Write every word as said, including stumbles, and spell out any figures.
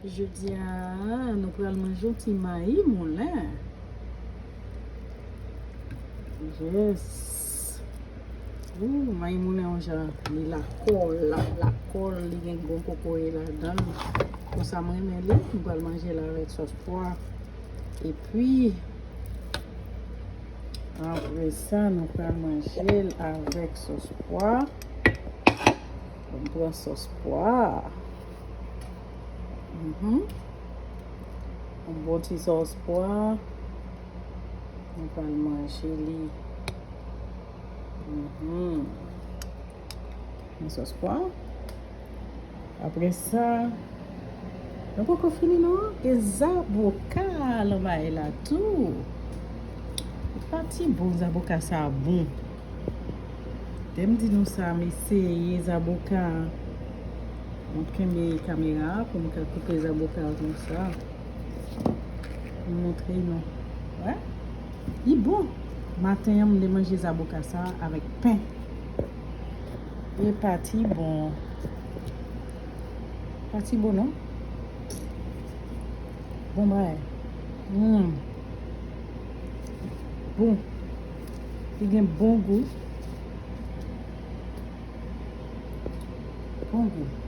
Jodi a, nou pral manje yon ti mayi moulen. Yes. Ooh, mayi moulen yon jan, li lakòl, la, lakòl, li gen gwo kokoye ladan l. Konsa m renmen li, m pral manje l avèk sòs pwa. Epi, apre sa, nou pral manje l avèk sòs pwa. M pran sòs pwa. Mhm. Yon bon ti sòs pwa. Nou pral manje li. Mhm. Yon sòs pwa. Apre sa, nou poko fini non. Gen zaboka nan mayi la tou. Li pa ti bon, zaboka sa bon. Lè m di nou sa, m eseye zaboka. M ap kenbe kamera a pou m ka koupe zaboka a konsa. M montre nou. Wè? Li bon. Maten an, m te manje zaboka sa avèk pen. Li pa ti bon. Pa ti bon, non? Bon bagay. Hmm. Bon. Li gen bon gou. Bon gou.